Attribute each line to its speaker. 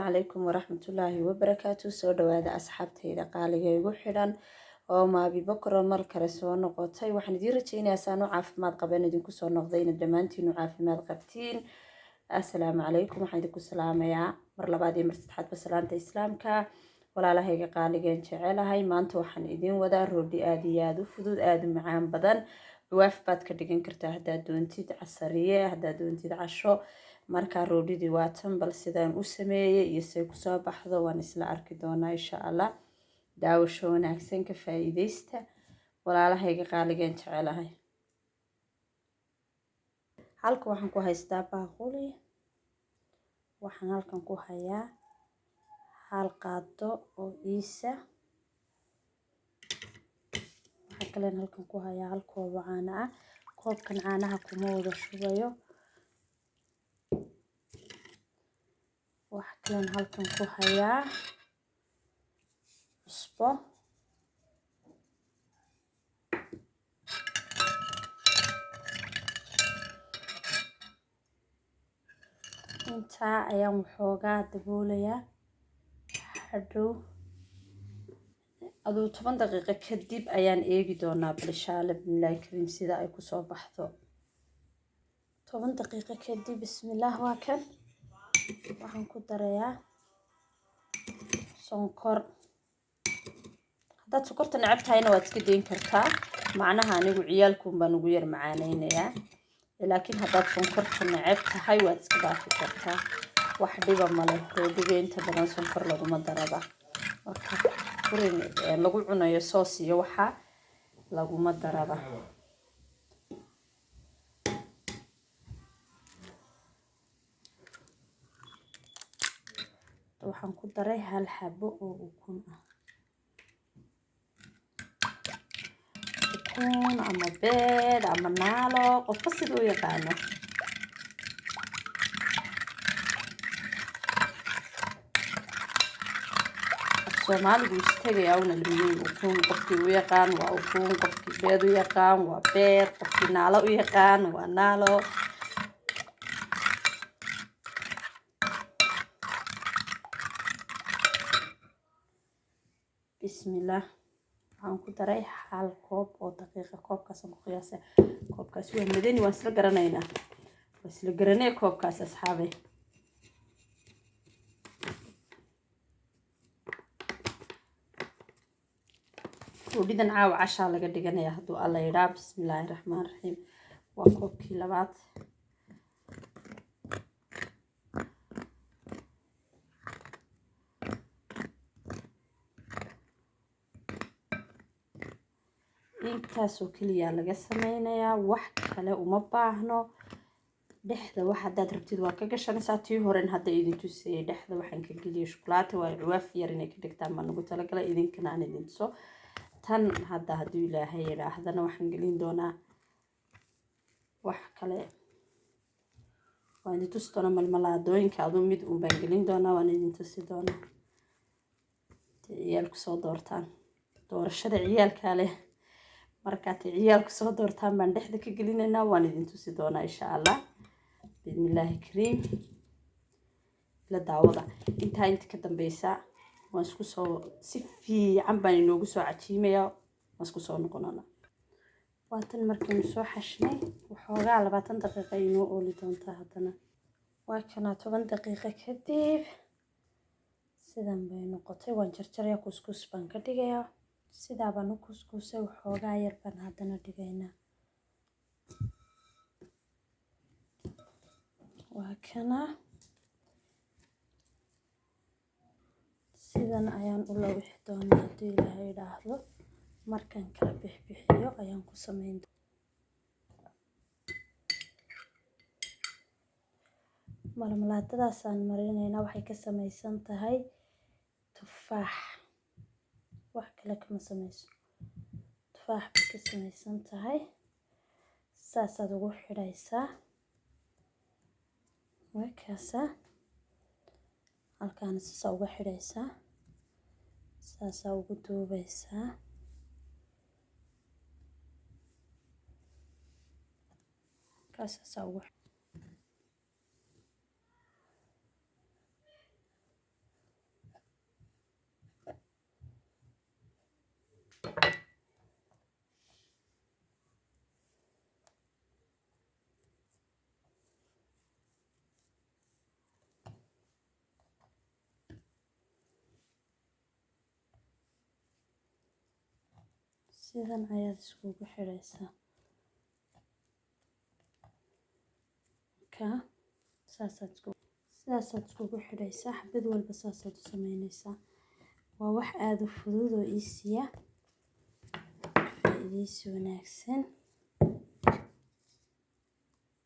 Speaker 1: Calaykum waraxmatullaahi wabarakaatu. Soo dhawaada asxaabtayda qaaliga igu xidhan oo Maabi Bokro mar kale soo noqotay. Waxaan idiin rajeynayaa saan u caafimaad qaban idinku soo noqday inaad dhammaantiinu caafimaad qabtiin. Assalaamu calaykum. Waxaan idinku salaamayaa mar labaad iyo mar saddexaadba salaanta islaamka. Walaalahayga qaaligeen jecelahay, maanta waxaan idiin wadaa roodhi aada iyo aada u fudud, aada u macaan badan. Cuwaaf baad ka dhigan kartaa haddaad doontid, casariye haddaad doontid, casho. Markaa roodhidii waa tan, bal sidaan u sameeyey iyo say kusoo baxdo waan isla arki doonaa insha Allah. Daawasho wanaagsan, ka faa'iidaysta walaalahayga qaaligeen jecelahay. Halkan waxaan ku haystaa baaquli. Waxaan halkan ku hayaa hal qaado oo iisa. Waxaa kalen halkan ku hayaa hal koob oo caano ah. Koobkan caanaha kuma wada shubayo. Waxaa kalen halkan ku hayaa cusbo. Intaa ayaan waxoogaa daboolayaa. Hadhow aduu 10 daqiiqo kadib ayaan eegi doonaa, bal insha Allah bismillahi kariim sida ay kusoo baxdo. 10 daqiiqo kadib, bismillaah, waa kan. Waxaan ku darayaa sonkor. Haddaad sokorta necab tahayna waad iska dayn kartaa. Macnaha anigu ciyaalkuun baan ugu yar macaaneynayaa, laakiin haddaad sonkorta necab tahay waad iska dhaafi kartaa, wax dhiba male. Roodhiga inta badan sonkor laguma daraba. Marka furin lagu cunayo soos iyo waxa laguma daraba. Waxaan ku daray hal xabo oo ukun ah, ukun ama beed ama naalo, qofka sida u yaqaano. Soomaaligu istagayaa una lamiyin. Ukun qofkii u yaqaan waa ukun, qofkii beed u yaqaan waa beed, qofkii naalo u yaqaan waa naalo. Bismillaah. Waxaan ku daray hal koob oo daqiiqa. Koobkaasaan ku qiyaasay. Koobkaas waa madani, waan isla garanaynaa, waa isla garanay koobkaas asxaabay. Roodhidan caawa cashaa laga dhiganayaa hadduu Alla yidhaa. Bismillaahi raxmaan raxiim. Waa koobkii labaad. Intaasoo keliya laga sameynayaa, wax kale uma baahno. Dhexda wax haddaad rabtid waa ka gashanaysaa. Tii horen hadda idin tusayay dhexda waxaan ka geliyay shukulaato, waa cuwaaf yar inay ka dhigtaan baan ugu talagalay idinkana aan idin tuso. Tan hadda hadduu Ilaahay yidhaahdana waxaan gelin doonaa wax kale, waan idin tusi doonaa. Malmalaadooyinka aduu mid uun baan gelin doonaa, waan idin tusi doonaa. Ciyaalku soo doortaan, doorashada ciyaalkaa leh. Markaatay ciyaalku soo doortaan baan dhexda ka gelinaynaa, waan idin tusi doonaa insha Allah bismillaahi kariim. La daawada intaa inta ka dambeysa. Waan isku soo si fiican baan inoogu soo cajiimayaa, waan isku soo noqonana. Waatan markaynu soo xashnay waxoogaa 20 daqiiqa inoo ooli doontaa. Haddana waa kanaa, 10 daqiiqo kadib sidan bay noqotay. Waan jarjarayaa, kuskus baan ka dhigayaa. Sidaa baan u kuskusay, waxoogaa yar baan haddana dhigaynaa. Waa kana, sidan ayaan u lawixi doonaa haddii Ilaahay idhaahdo. Markaan kala bixbixiyo ayaan ku sameyn. Malmalaadadaasaan marinaynaa. Waxay ka samaysan tahay tufaax, wax kale kama samayso, tufaax bay ka samaysan tahay. Saasaad ugu xidhaysaa markaasa halkaana saasaa uga xidhaysaa, saasaa ugu duubaysaa. Kaasaasaa ugu
Speaker 2: Sidan ayaad iskugu xidhaysaa. Ka saasaad isku sidaasaad iskugu xidhaysaa. Xabad walba saasaad u sameynaysaa. Waa wax aada u fudud oo easy ah, faa'iidaysi wanaagsan.